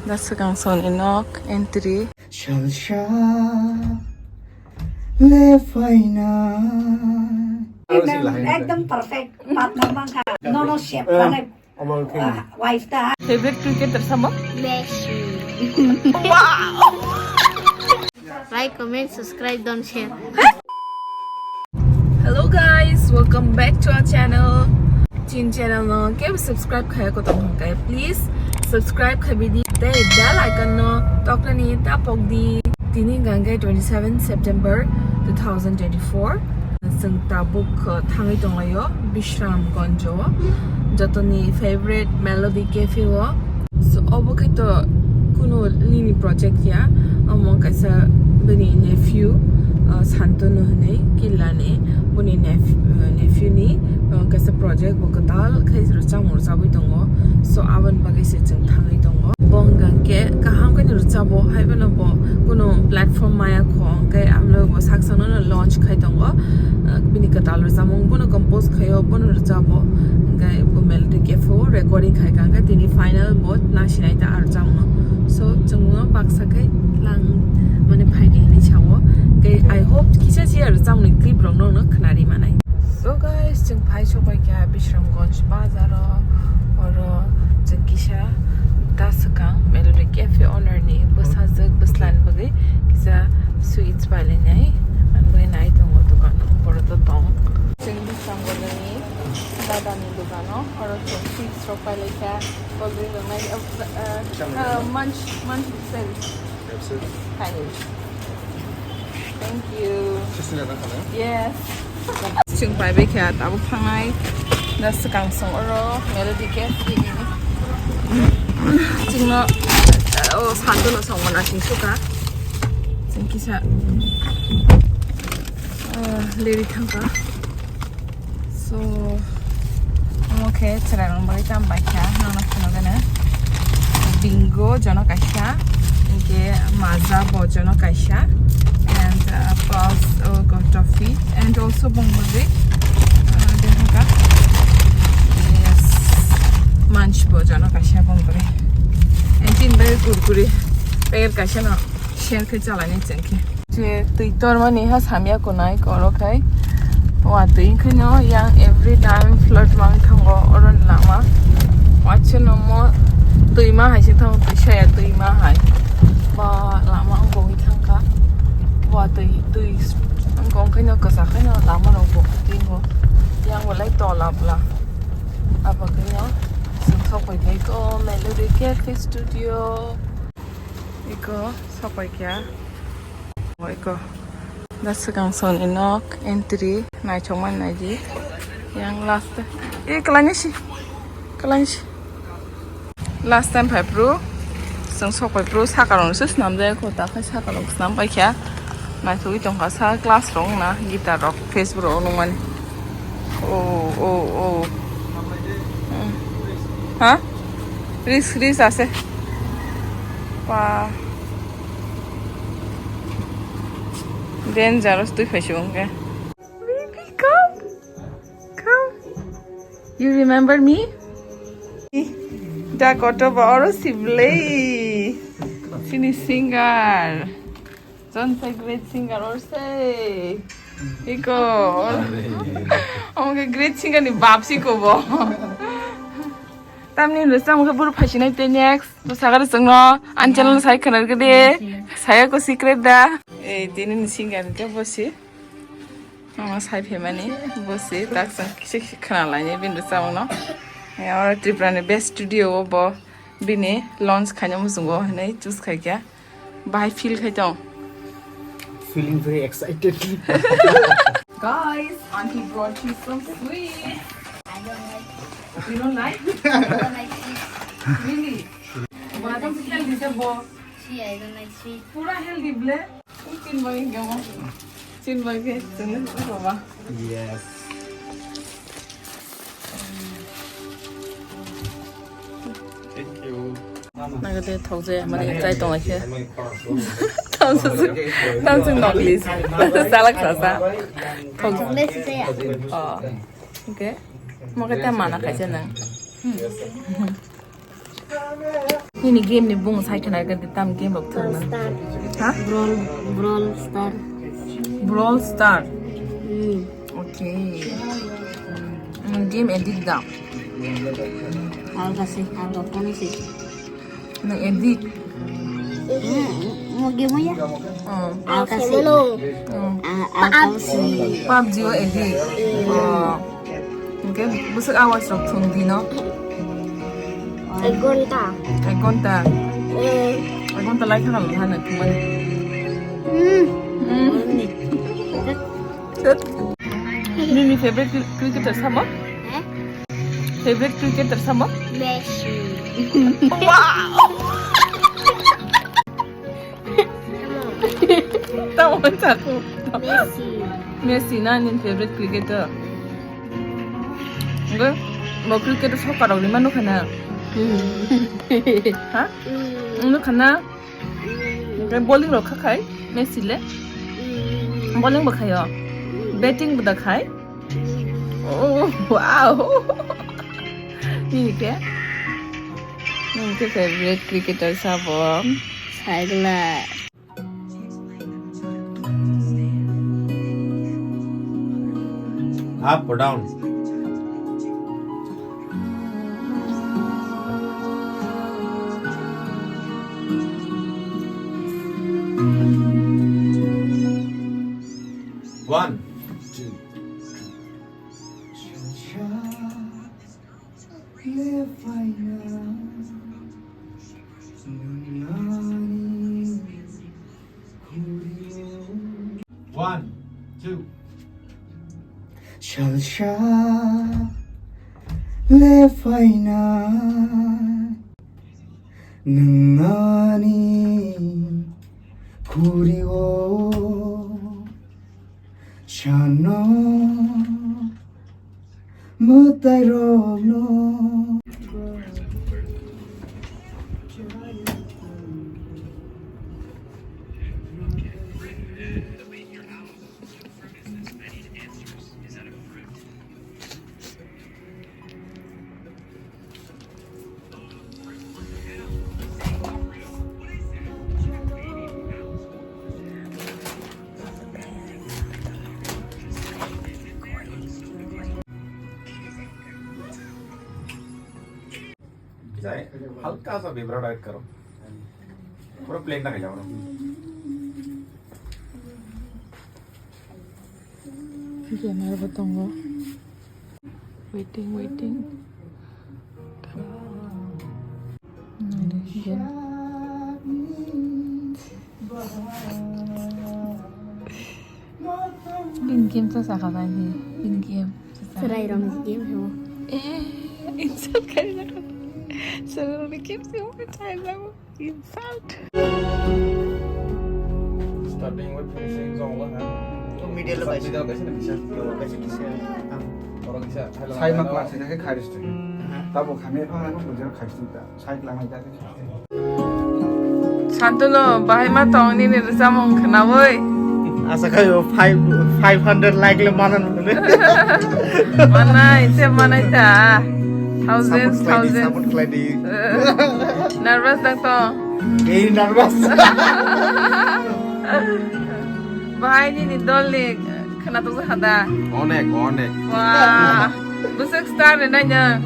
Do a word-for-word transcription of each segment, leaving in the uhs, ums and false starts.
Da swkang soni nok entry. Salsa le faina. Ekdam, ekdam perfect partner bangkha. No, no, chef, eh, bangkha. Omo khe. Ah, wife ta. Favorite cricketer samo? Messi. Wow. Like, comment, subscribe, don't share. Hello guys, welcome back to our channel. Chin channel no kebo subscribe khaya ko tong hongkai, please subscribe khabi di. Tei bell icon no toknani ta pok di. Tini gangkai twenty seven September two thousand twenty four. Chwng tabuk, uh, thangwi tonglaio Bishramganj o, jotoni favorite Melody Cafe o. So, obo khe to kuno nini project ya, omo kaisa bini nephew, uh, Santanu hwnwi Killani, boni neph-, uh, nephew ni, uh, kaisa project bo kwtal khe rwchapmung rwchapwi tongo. So, aboni bagwi se chwng thangwi tongo. Bo hwnkha khe kaham khe no rwchabo, hai phano bo kuno platform maya kho, hwnkhe amlo bo sak sakno no launch khai tongo. Uh, bini kwtal rwchapmung bono compose khaio, bono rwchabo, hwnkhe bo Melody Cafe o recording khai kha, hwnkhe tini final bo nasinai ta a rwchapmung no. So, chwngno baksa khe lang mane phaidi hinwi sao. Hwnkhe I hope kisa chiya rwchapmung ni clip rok no khwnari manai. So guys, chwng phai sopai kha Bishramganj bazar o, oro chwng kisa da swkang Melody Cafe owner ni bwsajwk bwslan bagwi kisa sweets bai lainai, ang bai nai tongo dukan o, boro to tong. Chwng Bishramganj ni dada ni dukan o, oro chwng sweets rok pai lai kha, cold drink rok nai, uh, uh, uh, munch, munch sale. Absolutely. Hi. Thank you. Yes. Chwng pai bai kha tabuk thangnai. Da swkang song oro Melody Cafe ni. Chwngno, o Santanu song mana chwng suka. Chwng kisa, uh, leri thangka. So, omo khe chwrairokni bagwi tam bai kha, nono phunukgwino. Bingo jono kaisa, hinkhe Maaza bo jono kaisa, and, uh, Pulse, oh, go toffee, and also bong bagwi, uh, den haka. Yes, Munch bo jono kaisa bong bagwi. And tin bagwi kurkure packet kaisa no share khe chalaini chwng khe. Je twi tormani ha samya kunai koro khai. Wa twi wngkhaino yang every time flood mang thango oro lama. Wache no mo twi ma hai se thango, twi saya twi ma hai. Ba lama ang bongwi thangkha. Wa twi, twi ang kong khaino kwsa khaino lama rok bo twi bo. Yang walai tola bla. Abo khaino sing thok bai khai ko Melody Cafe Studio. Iko sopai kya? O iko. Da swkang soni nok entry naithok man naidi. Yang last. E kalani si. Kalani si. Last time phai pro. Song sopai pro saka rong se snam de ko ta khai saka rong snam pai kya. Naithok i tong kha sa class rong na guitar rok Facebook rok nung mani. Oh, oh, oh. Hmm. Ha? Risk, risk ase. Pa. Dangerous twi phaisung ke. Baby, come. Come. You remember me? Da koto ba oro siblei. Sini singer. John say great singer or say. Iko. Omo ke great singer ni bap si ko bo. Tamni rwchapmung khe buru phaisinai tei next. Bo sakha rwchapmung no ani channel sai khwna rwgwdi. Saya ko secret da. Eh, tini ni singer khe bo si. Mama sai phaimani bo si tak chwng kisa kisa khwna lainai bini rwchapmung no. Eh, oro Tripura ni best studio o bo bini launch khaina muchungo hinui choose khaikha. Bahai feel khai tong? Feeling very excited. Guys, auntie brought you some sweets. I don't like. You don't like? I don't like sweets. Really? Badam healthy se bo. See, I don't like sweets. Pura healthy ble. Chin bai gamo. Chin bai ke chungle baba. Yes. Thank you. Nagade thokje mani chai tong khe. Tamsuk, tamsuk noklis. Salak sasa. Thok. Oh. Okay. Mo khe ta mana khaise nang. Hmm. Nini game ni bung sai khna ga tam game rok thangna. Star. Ha? Brawl, Brawl Star. Brawl Star. Hmm. Okay. Hmm, game addict da. Alga se, alga phone se. Na addict. Hmm, mo game ya. Hmm. Alga se. Hmm. Ah, alga se. PUBG o addict. Hmm. Oh. Hingke bwswk awas rok thung di no? Ek ghonta. Ek ghonta? Eh. Ek ghonta lai khana lo hana thumani. Hmm. Hmm. Thut. Nini favorite cri-, cricketer samo? Eh? Favorite cricketer samo? Messi. Wow! Tamo chaku. Messi. Messi na nini favorite cricketer? Enggak, bo cricketer soccer rok lima nukha na. Hmm. Ha? Hmm. Nukha na? Hmm. Enggak, bowling rok kha khai, Messi le? Hmm. Bowling bo khayo. Hmm. Batting bo da khai. Hmm. Oh, wow. Nini ke? Nini ke favorite cricketer sabo? Saigla. Up or down? One, two, three. One, two. Salsa le faina nungani kurio sano mwtai rokno. Jai, halka sa vibrate add karo. Pura plain na khaja. Gamer bo tongo. Waiting, waiting. Naidi game. Bini game cha sakha bai hi. Bini game cha sakha. Chwrai rokni game hiwo. Eh, insult khaijak. Chwrai rokni game se omo chai jago. Insult. Starting with finishing zone ha. Middle bai. Middle bai sini bisa. Bai sini bisa. Orang bisa. Sai ma class ini kayak kharis tuh. Tabo kami apa aku belajar kharis tuh. Sai lama jadi. Santunu, bahai ma tong nini rwchapmung khnaui? Asa khaio five, five hundred like le manan hwnwi. Manai, se manai ta. Thousands, support khlai di, thousands. Support khlai di. Nervous dang tong? Ei, nervous. Bahai nini dol ni khna tong kha da? Onek, onek. Wah, bwswk star ni nai nang?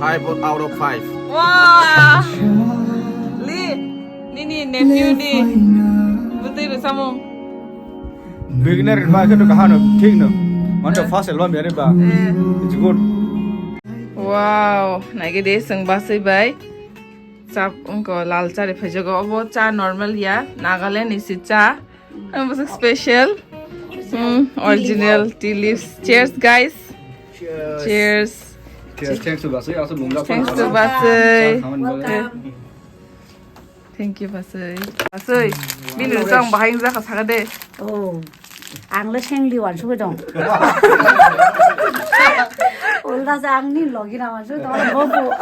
Five out of five. Wah! Li, nini nephew ni bwtwi rwchapmung. Beginner ni ba khe to kahano, thik no. Mano first album ya ni ba. Eh. It's good. Wow, naigidi chwng bwsai bai. Chap wngkha lal cha ri phaijago. Obo cha normal ya, Nagaland ni si cha. Ang bwswk special. Hmm, original tea leaves. Cheers, guys. Cheers. Cheers. Cheers. Thanks to Basui. Also, mungla. Thanks to Basui. Welcome. Thank you, Basui. Basui, bini rwchapmung bahai wngjakha sakha de. Oh, ang le sengli wansugwi dong. Ulta se ang ni logi na wansugwi dong, bobo.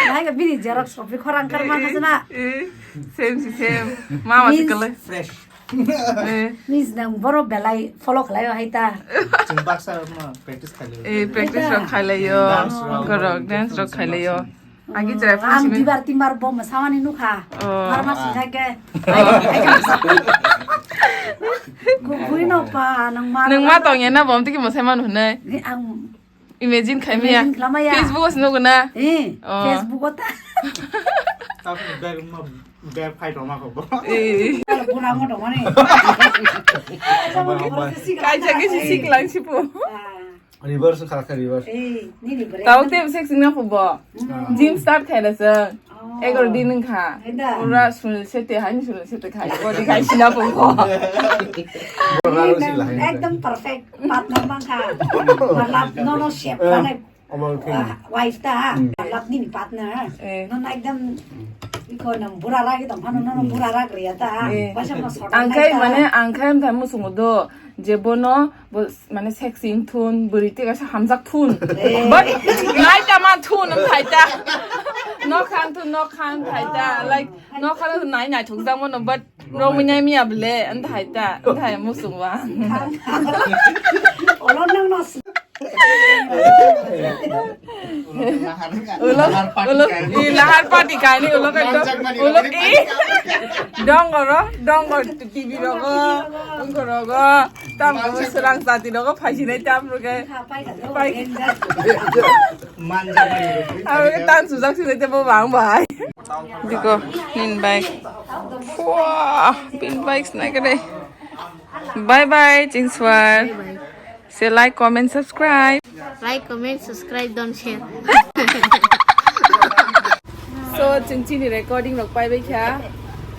Nai ga bini xerox copy khorang kar ma khasna. Eh, same si same. Mama si kale. Fresh. Eh. Miss nang boro belai follow khlaio hai ta. Chwng baksa no practice khlaio. Eh, practice rok khlailaio. Dance rok. Korok, dance rok khlailaio. Agi chwrai phone ang simi. Dibar timbar bo mwsamani nukha. Oh. Pharmacy thake. Kubui no pa, nang ma. Nang ma tong ya na bom tiki mwsai manu hwnwi. Ni ang imagine khai maya. Imagine khlama ya. Facebook o sino guna. Eh, oh. Facebook o ta. Tapi bag ma, bag phai tong ma ko bo. Eh. Bura mo tong mani. Kaisa kisi siklang sipo. Ah. Reverse kha kha reverse. Eh, nini brand. Tau te sexy na phubo. Mm. Gym start khai da sir. Oh. Egor din kha. Enda. Pura sunil sete hai sunil sete khai. Body khai sina phubo. Bora ro sila hai. Ekdom perfect partner mang kha. Matlab no no shape. Eh, kha na. Omo thing. Ah, wife ta. Hmm. Matlab nini partner. Eh. No na ekdom iko nang bura ragi tong phano no no bura rag riya ta. Eh. Basa no sort. Ang khai mane ang khai am thamu sungo do. Je bono bo mane sexy thun bwrwi te kaisa hamjak thun. Eh. But nai ta man thun am thai ta. No khan thun no khan thai ta. Like no khan nai nai thuk jang bono but romwi nai miya ble am thai ta. Am thai musung wa. Olo nang no. Ulo, ulo, i lahar party kani ulo kai dong, ulo i. Dong oro, dong oro T V rogo, ungko rogo, tam ko serang sati rogo phaisinai tam rogo. Pai. Aro ke tan sujak sinai te bo bang bai. Diko, nin bike. Wah, pin bike sinai kade. Bye bye, Chingswar. Say like, comment, subscribe. Like, comment, subscribe, don't share. So, chwng chini recording rok pai bai kha.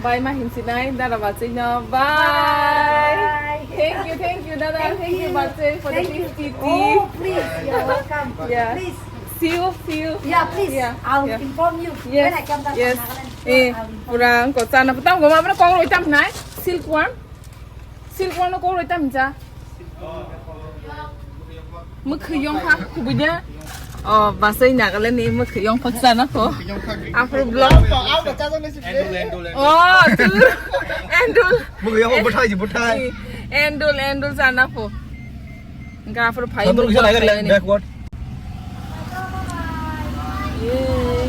Bye ma hin sinai, dada bachai no. Bye. Bye. Thank you, thank you, dada. Thank you, bachai, for the fifty tea. Oh, please, you're welcome. Yeah. Please. See you, see you. Yeah, please. Yeah, I'll inform you when I come back from Nagaland. Eh, pura ko chana. Tam go ma kok roi tam nai. Silk one. Silk one no kok roi tam ja. Mwkhwiyong pha kubui de. Oh, bachai Nagaland ni mwkhwiyong pha chana ko. After vlog. Oh, tu. Endul. Mwkhwiyong pha bwthai ji bwthai. Endul, endul chana ko. Hingke aphuru phai. Sandal mung bisa lagi bak lagi. Backward. Yay.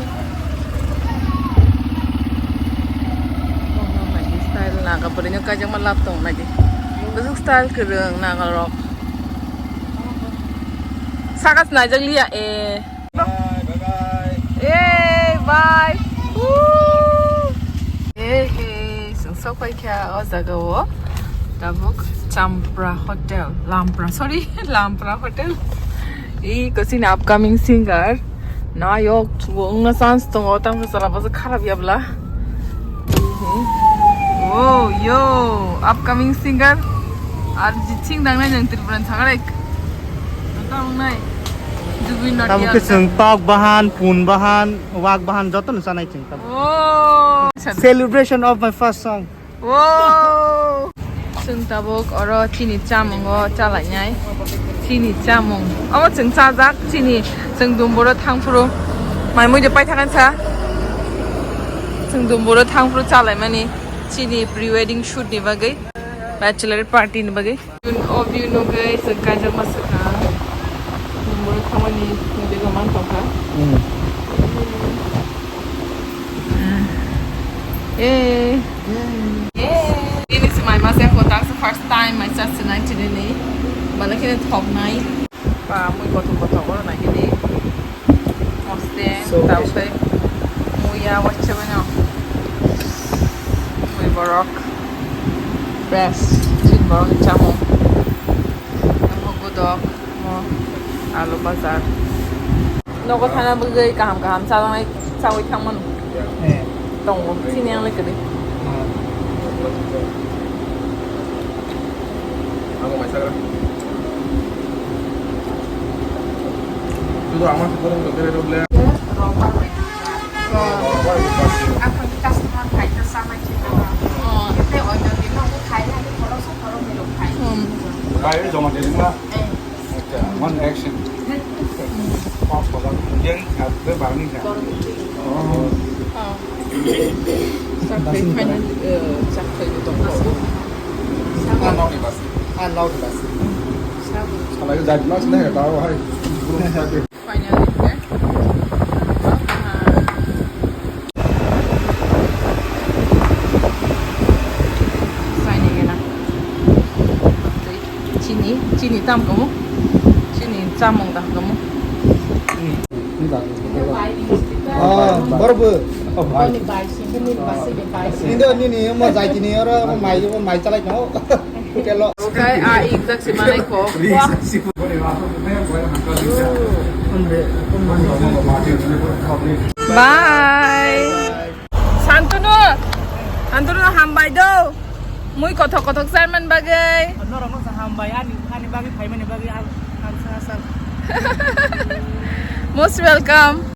Style naga bwrwino kaijakma lab tong nai di. Bwswk style kwrwng naga rok. Saka se naijak liya e. Bye, bye, bye. Yay, bye. Woo. Hey, hey, chwng sok pai kha o jaga o. Tabuk Champra Hotel, Lampra, sorry, Lampra Hotel. I ko chini upcoming singer. Nayok chubo wngna chance tongo, tamo sala bwswk kharap ya bwla. Oh, yo, upcoming singer Arijit Singh dangnai nwng Tripura ni sakarek. Tamo wngnai. Jubi Nautiyal. Tamo khe chwng tok bahan, pun bahan, wak bahan joto no chanai chwng tamo. Oh. Celebration of my first song. Wow! Chwng tabuk oro chini chamungo chalainai. Chini chamung. Obo chwng chajak, chini chwng dumboro thangphuru. Mai muido paithakan sa. Chwng dumboro thangphuru chalaimani. Chini pre-wedding shoot ni bagwi. Bachelor party ni bagwi. O view nugwi chwng kaijak masukha. Dumboro thangmani muido man tongkha. Hmm. Eh. Eh. Ini si mai masa ko tang first time mai chat sinai chini ni. Bala kini thok nai. Pa mui kothok kothok oro nai kini. Moste tau kai. Muya wacha bano. Mui borok. Fresh. Chin borok ni chamung. Amo godok. Mo. Alu bazar. Nogo thana bagwi kaham kaham chajaknai chawi thangmano. Eh. Tongo, chini yang lai kwrwi. Ah. Amo mai sagra. Tudo ama se korong ko tere doble. Akhon customer khai ta samai chini. Oh. Te ojo dino khai na khoro so khoro melo khai. Hmm. Bai joma dini ma. Eh. Acha, one action. Pop ko ba yang at the barni ka. Oh. Oh. Chak khai final, eh, chak khai to. Ah, no ni bas. Ah, no ni bas. Sab. Sala ke jat mas na ka tao hai. Final, eh? Ah. Tam kamu? Sini chamung dah kamu? Ah, baru bu. Ini dah ini ni mau zai kini orang mau mai mau mai chalai kau. Hotel lo. Okay, ah, exact si mana ko. Wah. Bye. Santunu, Santunu hambai do. Mui kothok kothok chairman bagwi. Norok no hambai ani ani bagwi phaimani bagwi ang ang sa sa. Most welcome.